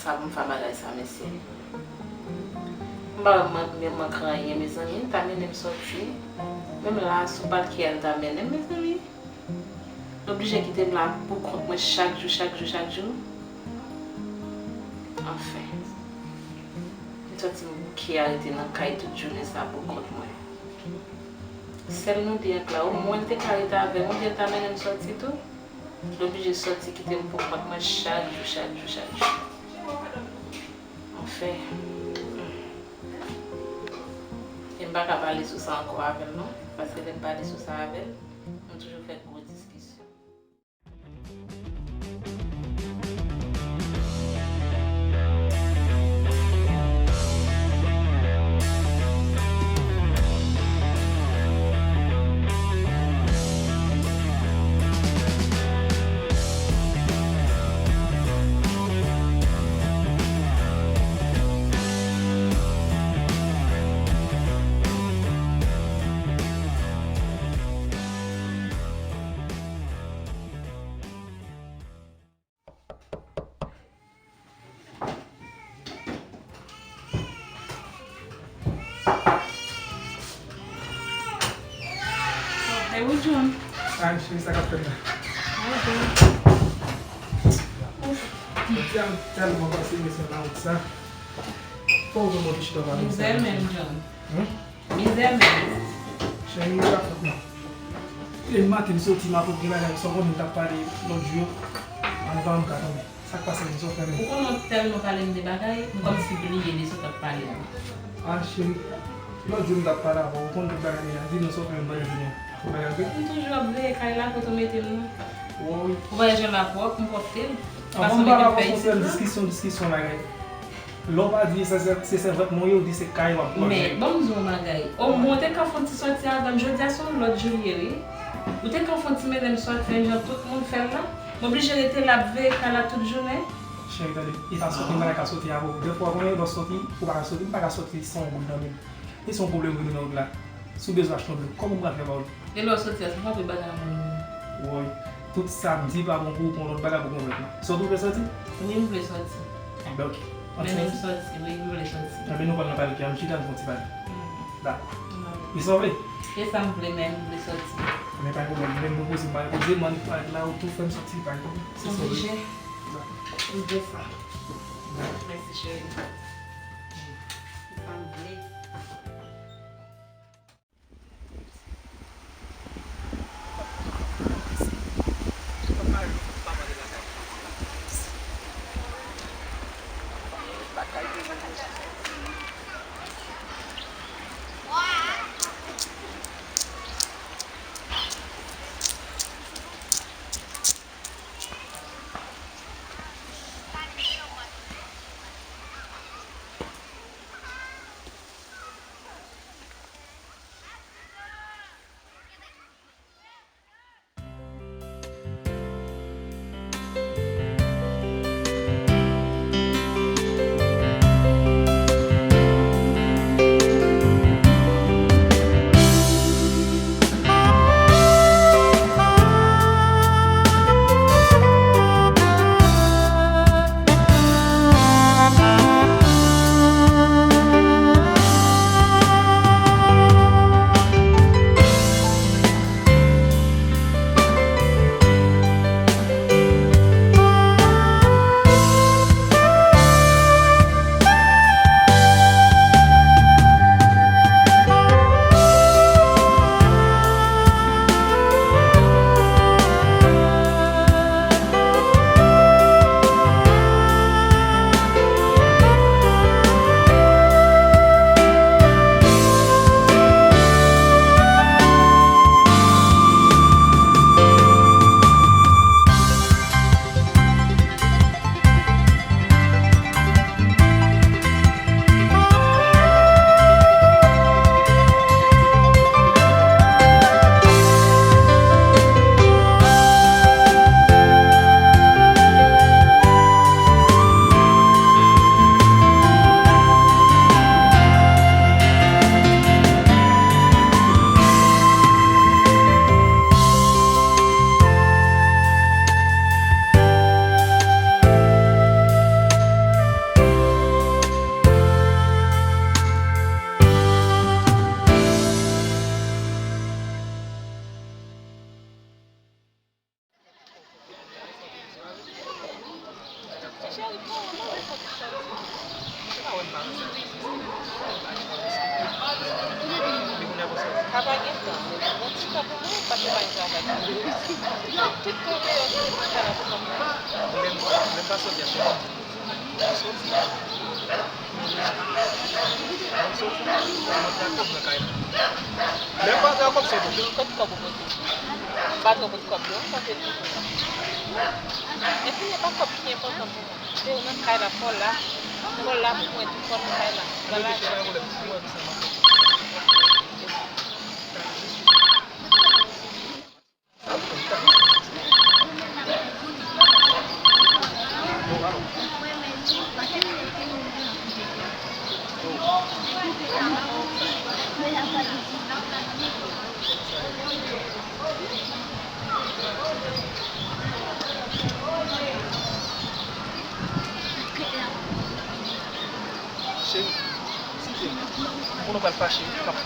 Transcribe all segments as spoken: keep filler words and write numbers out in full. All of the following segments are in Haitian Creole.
Sa pou m fè bagay sa, mesye. M pa wè m, m, m manke anyen, mezanmi. L ta mennen m sòti. Menm la, sou pakè a, l ta mennen m, mezanmi. L oblije kite m la pou kont mwen chak jou, chak jou, chak jou. Anfen. M santi m bouke a rete nan kay tout jounen sa pou kont mwen. Sèl nou de ank la, omwen l te ka rete avè m, oubyen l ta mennen m sòti tou. L oblije sòti kite m pou kont mwen chak jou, chak jou, chak jou. Anfen. E m pa ka pale sou sa ankò avè l non, paske lè m pale sou sa avè l, nou toujou fè gwo diskisyon. Hey, Woodjohn. Ay, cheri, sa k ap fèt la? Ay, bon. Ouf. Mwen tèl-, tèlman pase mesye nan wout sa. Fò w tonbe chita pale. Mizè menm, John. Hmm? Mizè menm. Cheri, ou ka fòt mwen. E maten m soti, m ap gen bagay, sa w konnen m t ap pale lòt jou yo. Anvan m ka tonbe. Sa k pase, m sot fè menm. Ou konnen w tèlman pale m de bagay, m kòmsi bliye de sa w t ap pale a. Ah, cheri. Lòt jou m t ap pale avè w, ou konn tout bagay deja. Di m sa w fè menm pandan jounen an. Ou bagay vre? M toujou ap veye kay la kote w mete m nan. Woy. Ou pa janm ap wòk, m pwòpte l. Anvan m pale avè w, se yon diskisyon, diskisyon bagay. Lè w pa di se, se, se sèvant mwen ye, ou di se kay w ap pran. Men, ban m di w yon bagay. Omwen, ou te ka fè yon ti sòti avè m. Jodi a se yon lòt jou l ye, wi. Ou te ka fè yon ti mennen m sòti, menm jan tout moun fè l la. M oblije rete la ap veye kay la tout jounen. Cheri, tande, e pa sòti, m pa ka sòti avè w. Dèfwa, konnen lè w sòti, ou pa ka sòti, m pa ka sòti san yon goud nan men m. E se yon pwoblèm ou gen nan wout la. Si w bezwen achte yon dlo, kòman m pral fè ba w dlo? E lè w sòti a, se pa pou bagay moun. Woy, tout sa m di pa bon pou ou, pou yon lòt bagay pou konvèt mwen. Sòti ou vle sòti? Wi, m vle sòti. Enben, ok. Men m sòti, wi, m vle sòti. Enben, nou pral nan palè a, m chita, n fè yon ti pale. Dakò. E sa w vle? E sa m vle, men m vle sòti. Men pa gen pwoblèm, men m pwopoze, m pa repoze, m annik pale la, ou tou fè m sòti, pa gen pwoblèm. Se sa w vle? Oblije. Dakò. M vle sa. Mèsi, cheri. E sa m vle. Sa pa gen tan. Bon, ti tan pou mwen, paske pa gen travay. Tout tan deyò, tout tan la pou mwen. Lè m, lè m pa soti a, se mwen. Mwen soti. Mwen soti. Mwen gen kòb nan kay la. Lè m pa gen kòb, se tou. Kot kòb ou pote? M pa twò pot kòb yo, m pote l toujou la. Epi, e pa kòb ki enpòtan pou mwen. Se ou nan kay la, fò w la. Fò w la pou mwen tou, fò w nan kay la. Vwala. Cheri, site m. Konnen w pral fache, m ap, m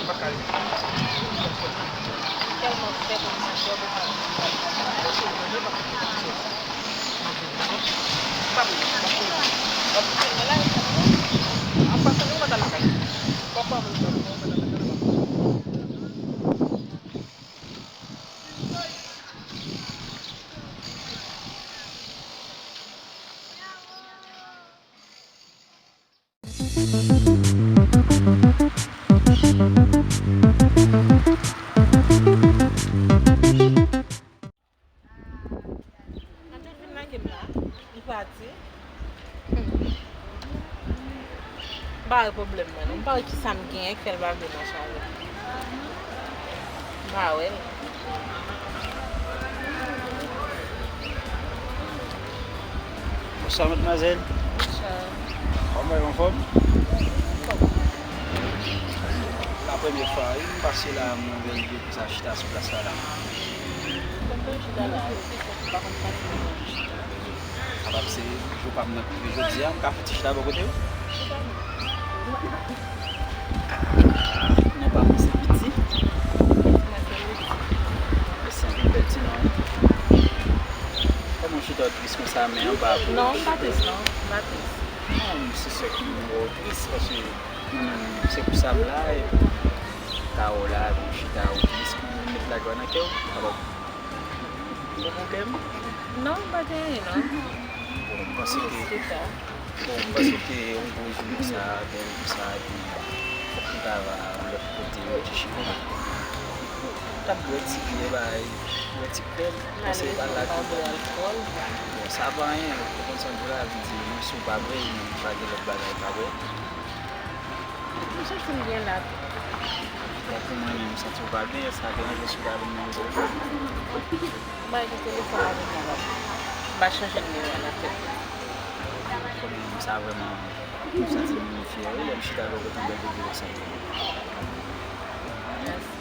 pa ka rete. Tèlman fè kòmsi jòb ou pa. M ap vin, m ap vin. M ap vin, m ap vin. M ap vin. Ap pase nou, m ap al lakay. Papa, m ap al lakay. Nan tout vin lage m la, li pati. M pa wè pwoblèm nan non. M pa wè kisa m genyen k fè l pa vle mache avè m. M pa wè l. Bonswa, madmwazèl. Bonswa. Kòman w ye, anfòm? Anfòm. La premye fwa, wi, m pase la, m wè l depi sa chita sou plas la la. Kontan chita la, wi, se fòk ou pa konn pase. Kapab se jou pa m nan k rive jodi a, m ka fè ti chita bò kote w? Ah, non pa mwen se Piti. Mwen se Lidi. Mèsi anpil, bèl ti non. Kòman w chita w tris konsa, men anba pou... Non, m pa tris non, m pa tris. Non, se sèl ki m wè w tris, paske mwen menm, se pou sa m la, epi ta wè w la, epi w chita, w tris, m met lajwa nan kè w, alò, gon pwoblèm? Non, m pa gen anyen non. Bon, m panse ke, bon, m panse ke yon gwo jou konsa, bèl konsa, epi fòk nou ta va yon lòt kote, yon ti chita. M t ap bwè ti biyè, bay, bwè ti krèm, m panse pa lage w. Bon, sa pa anyen, ou konn sa m di la, vin di, menm si w pa bwè, men m pa gen lòt bagay m ka bwè. M santi m byen la tou. Bon, pou mwen menm, m santi w pa byen, sa deranje w si w ta vin nan rezo? M pa gen telefòn avè m la, papa. M pa chanje nimewo a nan tèt mwen. Kòm sa vrèman, m santi m fyè, wi, lè m chita bò kote yon bèl bebe konsa. Mèsi.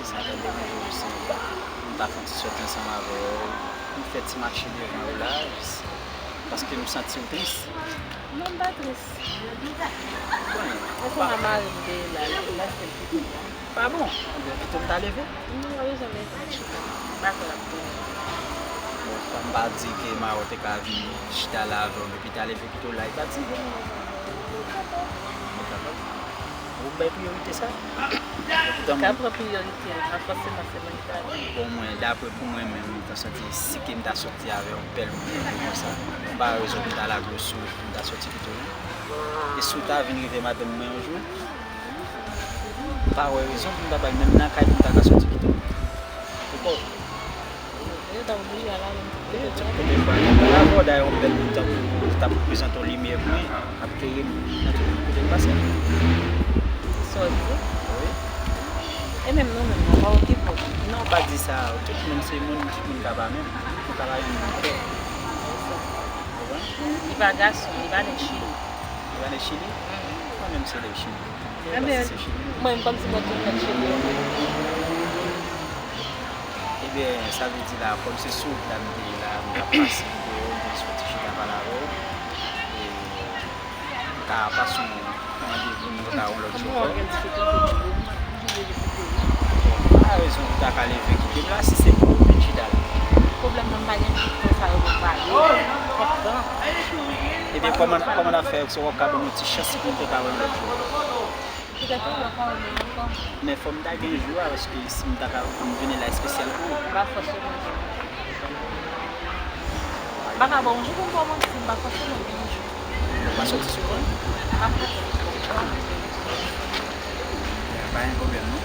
Sa bèl bebe konsa. M ta fè yon ti sòti ansanm avè w. M fè ti mache devan w la, paske m santi w tris. Non, m pa tris. Bon, ansanm a mari m te ye la, li te pase l kite m la. Pa bon? Ebyen, pito m ta leve? Non, pa bezwen leve, m chita. M pa kwè l ap tounen. Bon, m pa di ke Maro te ka vin chita la avè w, epi ta leve kite w la, li pati. Ou kapab. Ou bay priyorite sa? Epi tan ka pran priyorite, pa fòseman se mwen ki ta vin. Bon, mwen, dapre pou mwen menm, m ta santi si ke m ta sòti avè yon bèl moun konsa, m pa wè rezon pou m ta lage w sou wout pou m ta sòti kite w, non. E si w ta vin rive madanm mwen yon jou, m pa wè rezon pou m ta bay menm nan kay pou m ta ka sòti kite w. Ou konprann? Yo ta oblije al ale. Wi, tout kote m pral. Mwen la, bon, dayè, yon bèl moun tankou ou t ap prezante yon limyè pou mwen, ap klere m nan tout kote m pase. Sa w di? Wi. E menm nou menm, nou pa okipe w. Non, pa di sa. Tout moun se moun, tout moun ka pa menm. Ou ka pa yon moun pè. Ou konprann? Li pa gason, li pa nèg Chili. Li pa nèg Chili? Mm. Mwen menm se nèg Chili. Mwen pa si se Chili. Mwen menm kòmsi mwen tout nèg Chili. Ebyen, sa vle di la, kòm se sou wout la m te ye la, m t ap pase deyò, m te soti chita pale avè w. E m ka pase yon randevou, nou ta yon lòt jou ankò. Kòman w gen difikilte pou w oblije kite m? Bon, pa rezon pou w ta ka leve kite m la, si se pou w vin chita la. Pwoblèm nan, m pa gen tout tan sa yo pou m pale. Fòk tan. Ebyen, kòman, kòman n ap fè, si w ap ka ban m yon ti chans pou m te ka wè l lòt jou? Petèt ou wè pa wè m ankò. Men fò m ta gen jou a, paske si m ta ka, pou m vini la espesyal pou ou. M pa fòse mwen. M pa ka ba w jou pou m ba w manti, m pa fòse mwen gen jou. Ou pa soti sou kò m? M pa fòse. Pa gen pwoblèm, non.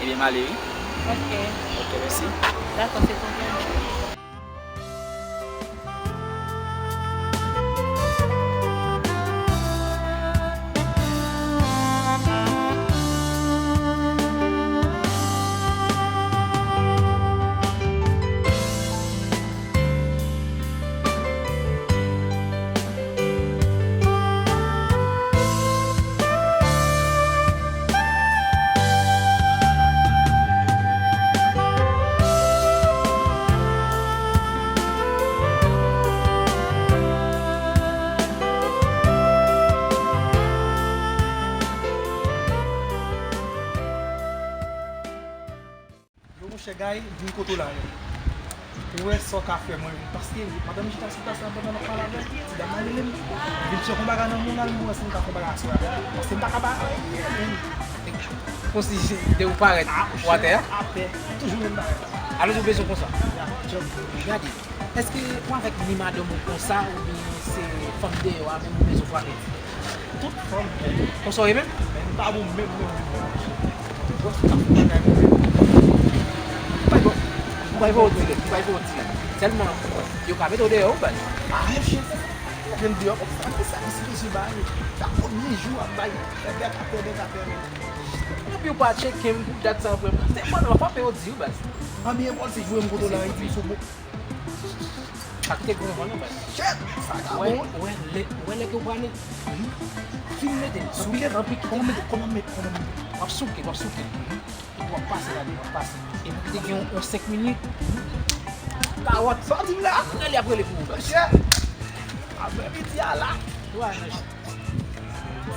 Ebyen, m ale, wi. Ok. Ok, mèsi. Dakò, se kontan. Yo, monchè, Guy, vin kote w la, non. Ou wè sa w ka fè mwen, paske pandan m chita sou plas la, pandan n ap pale avè l, ti dam nan rele m. Vin chèche yon bagay nan men w la, m wè si m ka fè yon bagay aswè a. Paske m pa ka ba anyen, men. Kòmsi de ou parèt ou atè a? Atè. Toujou menm bagay. Alò, ou bezwen konsa? Ya, djòb. Gade, èske ou avèk ni madanm ou konsa, oubyen se fanm deyò a menm ou bezwen frape? Tout fanm. Konsa w ye menm? Men m pa bon menm, menm, menm. Tout fanm sa fè bagay pou mwen. M pa bon. M pa bon di, m pa bon di. Sèlman, yo ka mete w deyò, wi, baz. Ah, chef. Mete m deyò konsa, ki sa, ki sa, ki sa, bay. Sa premye jou ap bay. Fè bèk atè, bèk atè, men. Epi ou pa tcheke m pou dat sa, frè m. Se bon, nan frape yo di, wi, baz. Anbyen, bòl, se jwe m kote w la, epi sou bon. Pa kite grenn van non, baz. Shit! Sa ka bon. Wè, wè, lè, wè lè ke w prale. Fin mete l. Souke, anpil kite. Kòman mete, kòman mete, kòman mete? W ap souke, w ap souke. Epi w ap pase la, w ap pase. Epi kite gen yon, yon senk minit. Kawòt. Sa w di m la? Rele, ap rele pou ou, baz. Shit! Apre midi a la. Wè, nan.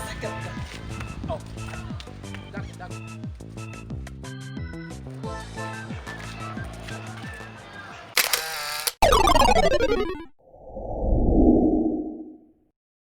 Senkant tan. Oh. Dakò, dakò.